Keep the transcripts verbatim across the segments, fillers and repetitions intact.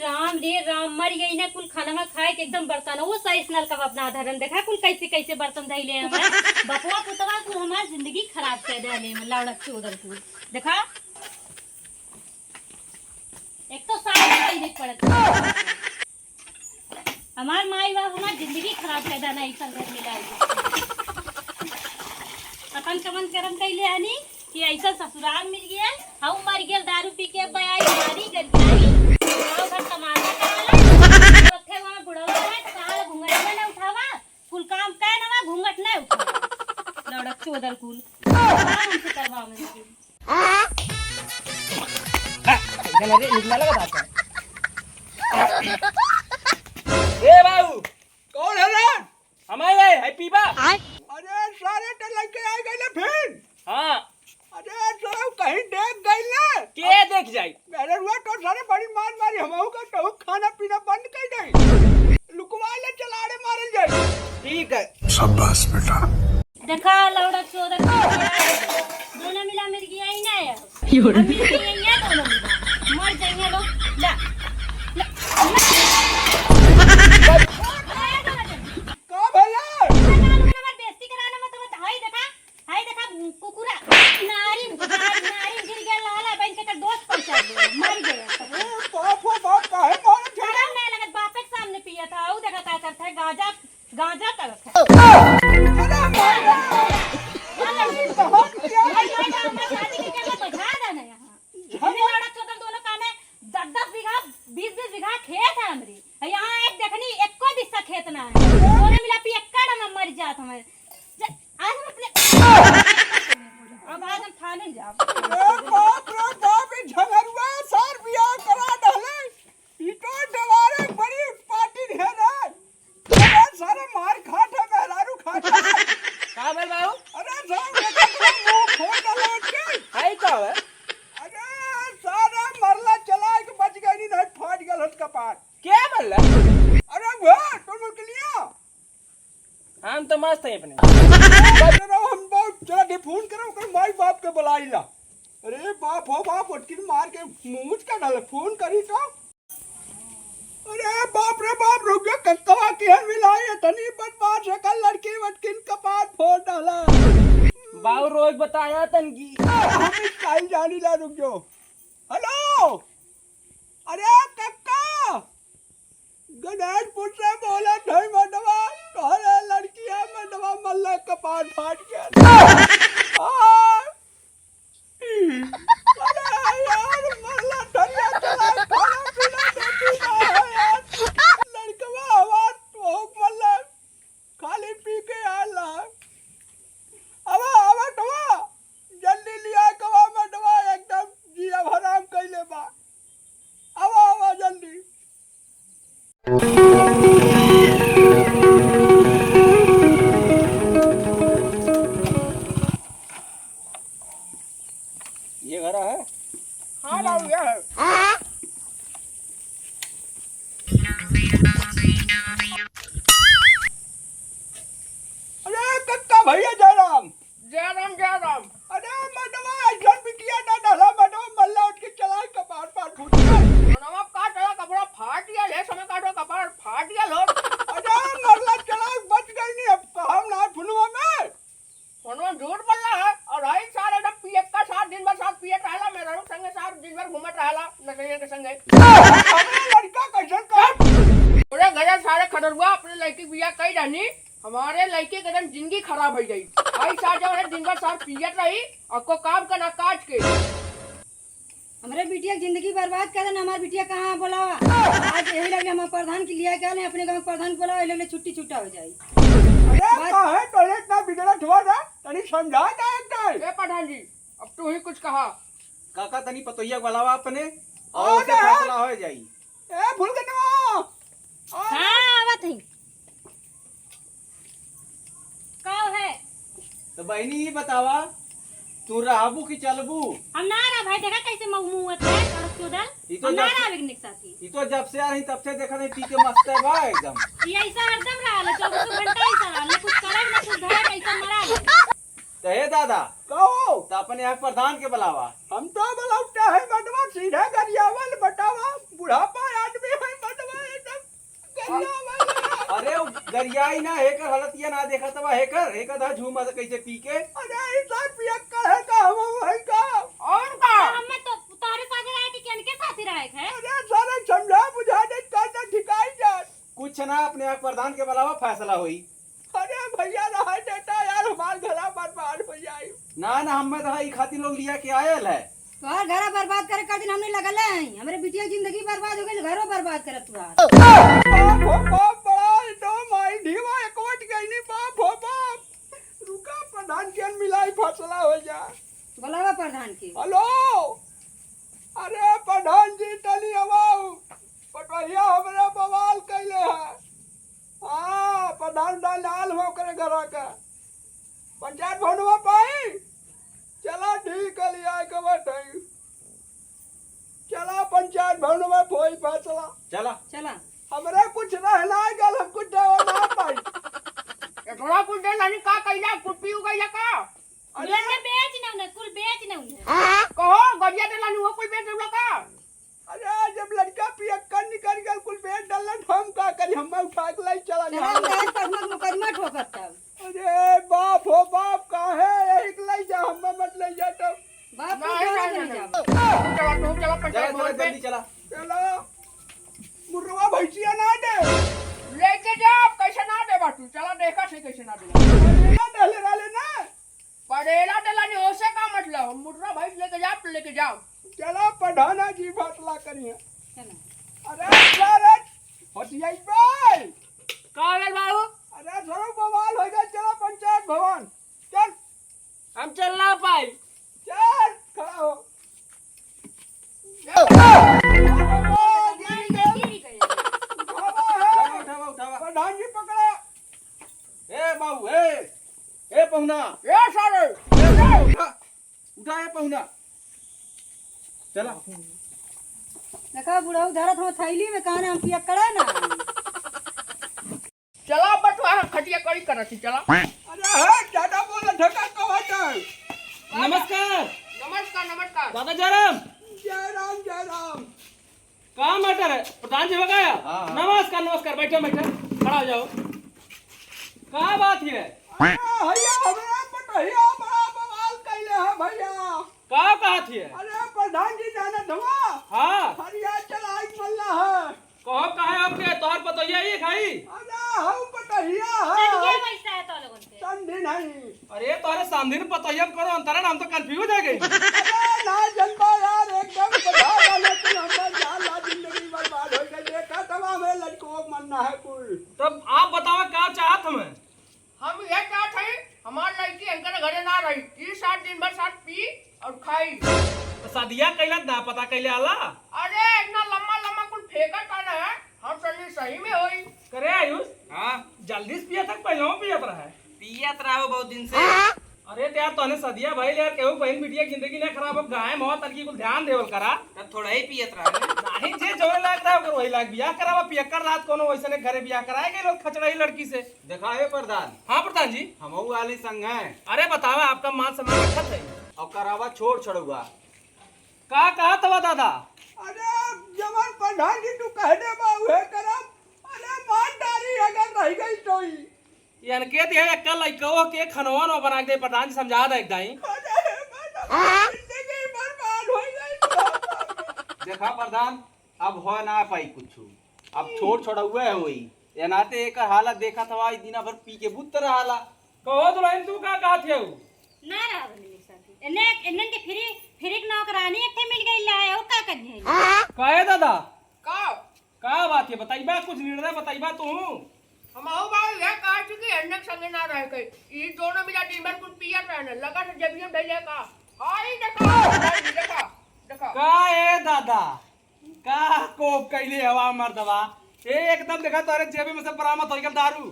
राम रे राम, मर गई ना कुल खाना खाए के एकदम बर्तन, वो साइस नल का अपना धरन देखा कुल कैसे कैसे बर्तन धैले हमार बपुआ पुतवा कुल हमार जिंदगी खराब कर देले में लौड़क चोदर कुल। देखा, एक तो सास नहीं देख पड़त। हमार माई बाप हमार जिंदगी खराब कर देना ऐसा घर मिला के। अपन कमन करम कैले हनी कि ऐसा ससुराल मिल गया, हम मर गए दारू पी के बयाई नारी गंजाई, गाँव घर तमाशा कराला। रखे हुआ बुढ़वा है, तो कहाँ घूंघट में ना उठावा, कुल काम कहे ना घूंघट ना उठावा। लौड़क चोदर कुल, काम हमसे करवा में। हाँ, इधर अरे निकला लगा बात है। ए बाबू, कौन है रे? हमारे है पीबा। अरे सारे तो लड़के आ गए ना फिर। हाँ। अरे सारे कहीं देख गए ना। के देख जाई? अरे हुआ तो सारे बड़ी मार मारी, हम का तो खाना पीना बंद कर दे। लुकवा ले चला रे मारल जाए। ठीक है। शाबाश बेटा। देखा लौड़ा चोदर के दोनों मिला मिल गया ही ना यार। अब मिल गया ही ना दोनों मिला। मर जाएंगे लोग। ला, ला, ला। का भैया? हमार बेइज्जती कराना मत, मत। हाय देखा, हाय देखा, कुकुरा। नारी, नारी, नारी गिर गया लाला, बहन के कर दोस्त पहुंचा दे, मर गया। ए, बाप हो बाप, काहे मारत है? शर्म नहीं लगत, बापे के सामने पिया था, आऊ देखा का करता है, गांजा गांजा तड़प है। अरे माया! अरे लड़की बहुत प्यारी। भाई, भाई, भाई, भाई, शादी के लिए बजा देना यहाँ। झगड़ा। इन्हें लौड़ा चोदर दोनों का में दस दस बीघा, बीस बीस बीघा खेत है हमरी। यहाँ एक देखनी, एको बिस्सा खेत ना है। दोनों मिला पी एक्का डमा मर जात हमें। ज-, आज हम अपने, अब आज हम थाने जाब। ए बाप रे बाप, ई झगड़ुआ सार बियाह करा डहले। ई तो डवारे बड़ी पार्टी है रे। अरे सारे मार खात है, मेहरारू खात है। का भेल बाबू? अरे सारे मुंह फोड़ डालो के। आई का है? अरे सारा मरला चला के बच गई, नहीं फाट गल हत कपाट। के मरला? अरे वो तो मुर्गलिया। हम तो मस्त है अपने। अरे हम बहुत चला दे फोन करो, ओकर माई बाप के बुलाई ला। अरे बाप हो बाप, ओटकिन मार के मुंह का डाले, फोन करी तो। अरे बाप रे बाप, रुक जा, कक्कवा की हर मिलाई, इतनी बदमाश है, कल लड़की वटकिन कपार फोड़ डाला। बाऊ रोज बताया तन की। हम इसका ही जानी ला, रुक जाओ। हेलो, अरे कक्का, गणेशपुर से बोला थे मडवा, तोहरे लड़की है मडवा, मल्ला कपार फाट गया। हाँ। अरे यार, मल्ला धनिया चला, खाना पीना दे पीना है यार। लड़कवा हमार तो मल्ला खाली पी के आला। आवा, आवा, तवा, जल्दी लिया, कवा मडवा एकदम जिया हराम कइले बा। आवा, आवा, जल्दी। ये घर है? हाँ, बाबू, ये है। अरे, कक्का भैया जयराम। जय राम, जय राम। अरे, मडवा, ऐसन बिटिया ना डाला, मडवा, मल्ला उठ के चला, कपार पार फूट गया। मनवा का चला, कपड़ा फाट गया, ले समय काटो, कपार फाट गया लो। अरे, मल्ला चला, बच गई नहीं, अब कहम ना फुनवा में। मनवा झूठ बोल रहा है, और हई सारे एकदम पियत का साथ, दिन भर साथ पियत रहला, मेहरारू संगे साथ दिन भर घूमत रहला, नचनिया के संगे। अरे, लड़का कैसन कर? पूरे घरे सारे खडरुआ अपने लड़की बिया कई रहनी, हमारे लड़के के एकदम जिंदगी खराब हो गई। आई सार जब है दिन भर सार पियत रही, और को काम का ना काज के। हमरे बिटिया के जिंदगी बर्बाद कर देना, हमार बिटिया कहाँ बोलावा? आज यही लगे हम प्रधान के लिया के आले, अपने गाँव के प्रधान के बोलावा, यही लगे छुट्टी छुट्टा हो जाई। अरे बात काहे तोरे इतना बिगड़त हुआ ना? तनी समझा दे एक दाई। ए प्रधान जी, अब तू ही कुछ कहा। काका तनी पतोहिया के बुलावा अपने, और और उससे है? फैसला हो जाई। ए, फुलगनवा! आ हाँ, आवत हई। का है? तो बहिनी, ई बतावा, तू रहबू कि चलबू? हम ना रह भाई, देखा कैसे मऊ मुँह है, सड़क चोदल। ई तो हम ना जब से, रहबे के निक साथी। ई तो जब से आ रही, तब से देखा नहीं, पी के मस्त है बा एकदम। ई ऐसा हरदम रहल है, चौबीसों घंटा ऐसा रहल है, कुछ करब ना, कुछ धरब, ऐसा मरा है। तो हे दादा, कहो। तो अपने यहाँ प्रधान के बुलावा। हम तो बुलावते हैं बटवा, सीधा गरियावल बटावा, बुढ़ापा आदमी है। अरे, गरियाई ना, हेकर हालत ये ना देखा तबा, हेकर, हेकर धा झूम अस कैसे पी के। अरे, ई सार पियक्कड़ है का, हम है का? और का? हमें तो तारे साथ रहे कि केनके साथ रहे है? अरे, सारे समझा बुझा दे, का तो ठिकाई जात। कुछ ना, अपने आप प्रधान के बुलावा, फैसला होई। अरे भैया, रहा देता यार, हमार घरा बर्बाद हो जाई। ना, ना, हमें तो ई खातिर लोग लिया के आयल है। तोहार घरा बर्बाद करे का दिन हमने लगल है। हमरे बिटिया जिंदगी बर्बाद हो गई, घरो बर्बाद करत तोहार। बाप हो बाप, बड़ा तो माई ढीवा एकवट गई नी, बाप हो बाप। रुका, प्रधान के मिलाई फैसला हो जा। बुलावा प्रधान के। हेलो, अरे प्रधान जी, तनी आवा, पटवहिया हमरे बवाल कैले है। हाँ, प्रधान डाल डाल हो करे घरा का। पंचायत भवनवा पाई? चला ठीक है, लिया के बैठाई। चला पंचायत भवनवा होई फैसला। चला। चला। हमरे कुछ रह ना गल, हम कुछ देवे ना पाई। ए, थोड़ा कुछ दे लानी का कैला, कुछ पी गइला का? अरे ये बेच ना उन्हें, कुल बेच ना उन्हें। कहो, गरिया दे लानी, वो कुल बेच देला का? अरे, जब लड़का पियक्कड़ निकल गया, कुल बेच डालना, तो हम का करी? हम उठा के लाई चला चला, जाओ। उठा के तब मुकदमा ठोकत तब। अरे बाप हो बाप, काहे यही के लाई जा, हम मत ले जा तब। बाप को नहीं, जाओ, नहीं, चले नहीं, जाओ। नहीं। तू चला, तू चला, पंचायत चला, चला, भवन पे। जल्दी चला। चला। मुर्रवा भैंसिया ना दे। लेके जा, कैसे ना दे बाटू? चला, देखा से कैसे ना दे। ना दे ले, ले ना। पड़ेला देला नहीं, ओसे का मतलब? हम मुर्रा भैंस लेके जाब तो लेके जाब। चला प्रधाना जी फैसला करिए। चला। अरे यार, हटियाई भाई। का भेल बाबू? अरे सरो बवाल हो गया, चला पंचायत भवन। चल। हम चल ना पाई। चल, खड़ा हो। उठावा, उठावा, उठावा। प्रधान जी पकड़ा। ए बाबू, ए, ए पहुना। ए सारे। ए, उठा, उठा ए पहुना। चला। देखा बुढ़ऊ धरत हो थैली में, कहने हम पियक्कड़े ना। चला बटवा, हम खटिया कड़ी करत ही, चला। अरे हे, ज्यादा बोला ढका का बात है। नमस्कार। नमस्कार, नमस्कार। दादा जयराम। जयराम, जयराम। का matter है? प्रधान जी हो गया? हाँ, हाँ। नमस्कार, नमस्कार, बैठो, बैठो, खड़ा हो जाओ। का बात है? अरे भैया, हमरा पटहिया बड़ा बवाल कैले है भैया। का कहत है? अरे प्रधान जी जानत हुआ? हाँ। हरिया चलाई मल्ला है। कहो, काहे आपके तोहर पतोहिया ही खाई? अरे, हऊ पतोहिया है। संगे वैसा है तो लोगन के। समझे नहीं। अरे, तोहरे समधिन पतोहिया में करो अंतर है ना, हम तो confuse हो गए। अरे, ना जनता यार, एकदम पता ना, लेकिन हमार जान ला जिंदगी बर्बाद हो गई। देखा तब हमें लड़कों को मरना है कुल। तब आप बताओ, का चाहत हमें? हम ये चाहत हई, हमार लड़की इनकर घरे ना रही, ई साथ दिन भर साथ पी और खाई। तो सदिया कैला ना पता कैले आला? अरे, इतना लम्बा लम्बा कुल फेंकत आना है, हम सनी सही में होई। करे आयुष? हाँ? जल्दी से पियत है, पहले पियत रहा है। पियत रहो बहुत दिन से। अरे तो यार, तोहने सदिया भाई ले यार, केहू बहन बिटिया के जिंदगी ना खराब हो, गाय मौत तनकी कुल ध्यान देवल करा। तब थोड़ा ही पियत रहा है। नहीं, जे जौन लाग रहा है, ओकर वही लाग। बियाह करावा, पियक्कड़ रात कोनो वैसने घरे बियाह कराए गए लोग खचड़ाई लड़की से। देखा हे प्रधान। हाँ प्रधान जी। हमहू वाली संग हैं। अरे बतावा, आपका मान सम्मान रखत है। और करावा छोड़ छड़ुआ। का कहत हवा दादा? अरे जवन प्रधान जी तू कह दे बा उहे करब। अरे मान डारी अगर रह गई तो ही। इनके दिया एक्का लइकवा के खनवा न बना के दे प्रधान जी, समझा दे एक दाई। अरे, जिंदगी बर्बाद हो गई। देखा प्रधान, अब हो ना पाई कुछ, अब छोड़ छोड़ौए होई। ये नाते एकर हालत देखत हवा, ई दिना भर पी के बुत्तर हाला। कहो दुल्हन, तू का कहत हऊ? ना रहा बनी मेरे साथ। एन्ने, एन्ने के फ्री, फ्री के नौकरानी एक ठे मिल गई ला है, वो का करनी है? काहे दादा? का? का बात है, बताइबा, कुछ निर्णय बताइबा तू? हम आओ बा, यह कहा थी कि अन्य के संगे ना रह के, ई दोनों मिला दिन भर कुछ पियत रहने, लगा था जब ये भैया का। आई देखा, आई देखा, देखा। का ए दादा, का कोप कैले हवा मर्दवा? ए, एकदम देखा तोरे जेबे में से बरामद हो गल दारू।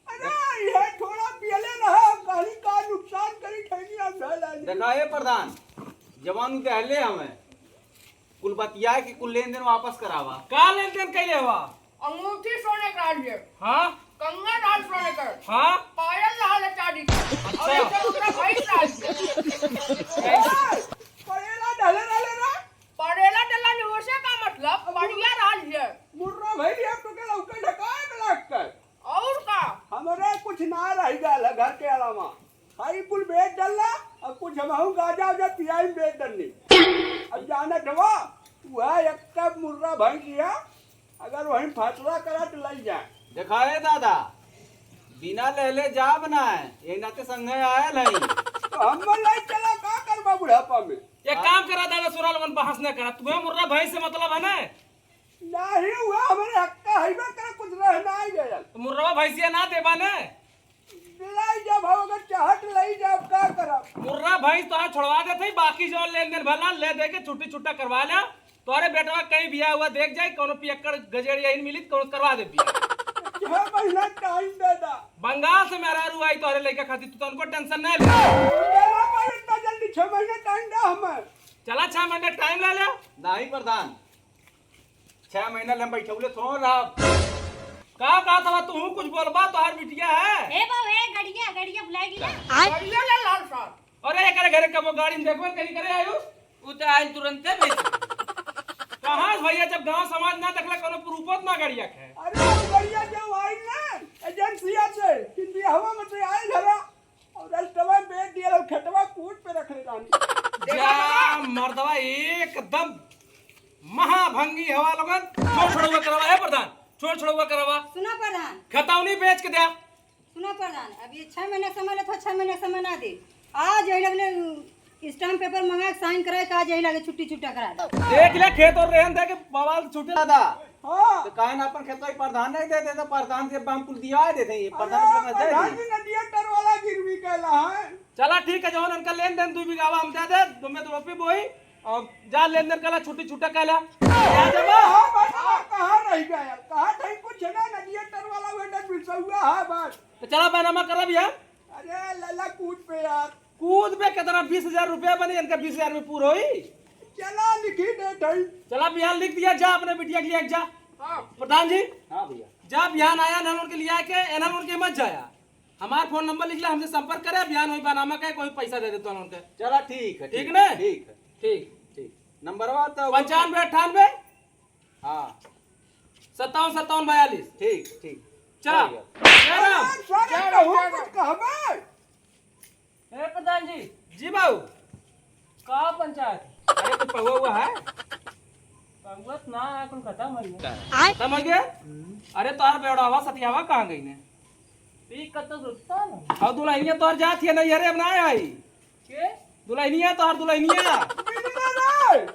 अरे, ये थोड़ा पियले रहा, कहीं का नुकसान करी, खैनी हम धैला नहीं। देखा ए प्रधान, जवान दहले हमें, कुल बतिया के कुल लेन देन वापस करावा। का लेन देन कैले हवा? अंगूठी सोने का लिए। हाँ? कंगन राज सोने का। हाँ? पायल लाल चांदी का। अच्छा। और इधर उधर भाई राज। कैसे? पड़ेला डले रहले ना? पड़ेला डला नहीं, ओसे का मतलब? बढ़िया राज है। मुर्रा भाई, ये तो के लौके ढका। अनठवा, वह एक मुर्रा भैंसिया, अगर वहीं फैसला करा तो लई जाए। देखा रे दादा, बिना लेले जाब ना है, यही नाते संगे आयल है। तो हम लई चला, का करबा बुढ़ापा में? एक काम करा दादा, सुना लोगन, बहस न करा, तुम्हें मुर्रा भैंस से मतलब है ना? नाही हुआ, हमरे हक्का हइबे करे, कुछ रह नाही गयल। तो मुर्रवा भैंसिया ना देबा ने? लई जाब, हम अगर चाहत लई जाब, का करब? मुर्रा भैंस तो हाँ छोड़वा देत हई, बाकी जो लेन देन भला ले दे के छुट्टी छुट्टा करवा ले। तोहरे बेटवा कहीं बिया हुआ देख जाए, कौनो पियक्कड़ गजेड़िया ही मिली, कौनो करवा दे बिया। छह महीना टाइम दे दा। बंगाल से मेहरारू आई तोहरे लइका खातिर, तू तनको टेंशन ना ले। मेरा भाई इतना जल्दी छह महीना टाइम दे हमें। चला छह महीना टाइम ले ले। नाही प्रधान, छह महीना ले हम बैठौले थोड़ रहब। का कहत हवा तू कुछ बोलबा, तोहार बिटिया है? ए बाबू, ए गड़िया, गड़िया बुलाए गिला। गड़िया ले लाल साहब। अरे एकरे घरे कबो गाड़ी में देखबे करी करे आयु? उ तो आइल तुरंते बेच। कहाँ से भैया, जब गांव समाज ना देखला कोनो प्रूफत ना गड़िया के। अरे वो गड़िया जो आइल ना एजेंसिया से, हिंदी हवा में से आइल हरा। और रस्तवा बेच दिया, और खेतवा कूट पे रख ले रहनी। जा मर्दवा, एकदम महाभंगी हवा लोगन। छोड़ छोड़वा करवा है प्रधान, छोड़ छोड़वा करवा। सुना प्रधान। खतौनी बेच के द्या। सुना प्रधान, अब ये छह महीना समय लेत हो, छह महीना समय ना दे। आज यही लगले स्टाम्प पेपर मंगा के साइन कराए के आज यही लगे छुट्टी छुट्टा करा दे। देख ले खेत और रहन दे के बवाल छुट्टी। दादा, हाँ। तो काहे ना अपन खेतवा के प्रधान नहीं दे देता, प्रधान से बाम कुल दिया देते, ये प्रधान अरे, पे दे प्रधान दी। जी नदिया तर वाला गिरवी कैला है। चला ठीक है, जौन उनका लेन देन दू बीघा हम दे दे, तुम्हें तो रोपी बोई, और जा लेन देन कला, छुट्टी छुट्टा कला। आ जाबा। हाँ, बस, हाँ, कहाँ रह गया यार? कहाँ कहीं कुछ है ना, नदिया तर वाला वेटर बिसौआ है बस। तो चला बैनामा करा भैया। अरे लला कूद पे यार। कूद पे कितना, बीस हजार रुपया बने, इनका बीस हजार में पूरा होई। चला लिखी दे ढई। चला बिहान लिख दिया, जा अपने बिटिया के लिए जा। हाँ। प्रधान जी। हाँ भैया। जा बिहान आया, एनहन उनके लिए आके, एनहन उनके मत जाया। हमार फोन नंबर लिख ले, हमसे संपर्क करे, बिहान वही बैनामा का कोई पैसा दे दे तो उनके। चला ठीक है, ठीक ठीक ना? ठीक है। ठीक। ठीक। नंबरवा तो पंचानवे अट्ठानवे। हाँ। सत्तावन सत्तावन बयालीस। ठीक, ठीक। चला। हो गया। जय राम। अरे, सारे जय राम, कहूँ जय कुछ राम। कहबे। ए प्रधान जी। जी बाबू। का पंचायत? अरे कुछ पहुआ हुआ है? पहुआ तो ना है, कुल खत्म हो गया। खत्म हो गया? हम्म। अरे तोहार बेवड़ावा सतियावा कहाँ गई ने? ई कत्तो सुत्ता ना। और दुल्हनिया तोहार जात है नहीं, अरे अब ना आई। के? दुल्हनिया तोहार दुल्हनिया। मिलना रे।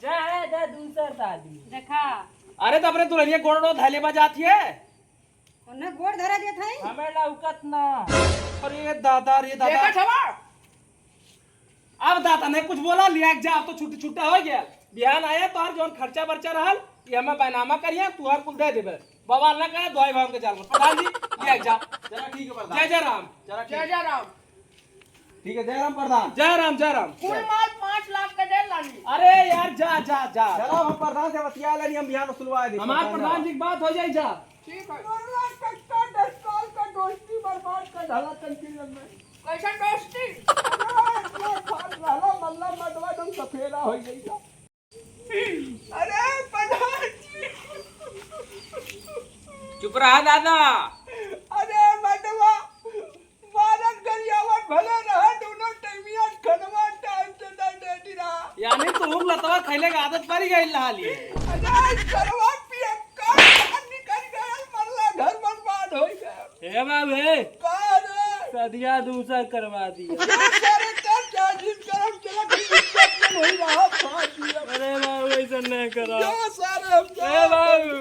जा है, जा दूसर शादी। देखा। अरे तो अपने दुल्हनिया गोड़ रोड धैले बा जात है। उन्हें गोड़ धरा देत है। हमें लौकत ना। अरे दादा रे दादा। देखत हवा? अब दादा ने कुछ बोला, लिया के जा, अब तो छुट्टी छुट्टा हो गया। बिहान आया तोहर जौन खर्चा बर्चा रहल, ये हमें बैनामा करिया, तू हर कुल दे देबे। बवाल ना करे, दुआई भाव के जाल में। प्रधान जी, लिया के जा। चला ठीक है प्रधान। जय जय राम। चला ठीक। जय जय राम। ठीक है, जय राम प्रधान। जय राम, जय राम। कुल माल पाँच लाख का दे लानी। अरे यार, जा, जा, जा। चला हम प्रधान से बतिया लेनी, हम बिहान सुलवा दे हमार प्रधान जी की बात हो जाए जा। ठीक है। मल्ला कट्टा दस साल का दोस्ती बर्बाद कर डाला तनकी में। कैसा दोस्ती? अरे, इतना साल रहला मल्ला मडवा दम सफेरा हो गई। अरे, प्रधान जी। चुप रहा दादा। अरे, मडवा, मारत गरियावत भले रहा, दोनों टाइमिया खनवा टाइम से दे देती रहा। यानी तुम लतवा खैले के आदत पड़ गई लाली। अरे, सरवा पियक्का निकल गया, मरला घर बर्बाद हो गया। ए बाबू, ए। का रे? सदिया दूसर करवा दिया। क्या सारे तेल चार्जिंग गरम चला के इज्जत में नहीं रहा, फाड़ दिया। अरे बाबू, ऐसा नहीं करा। क्या सारे हम ए बाबू।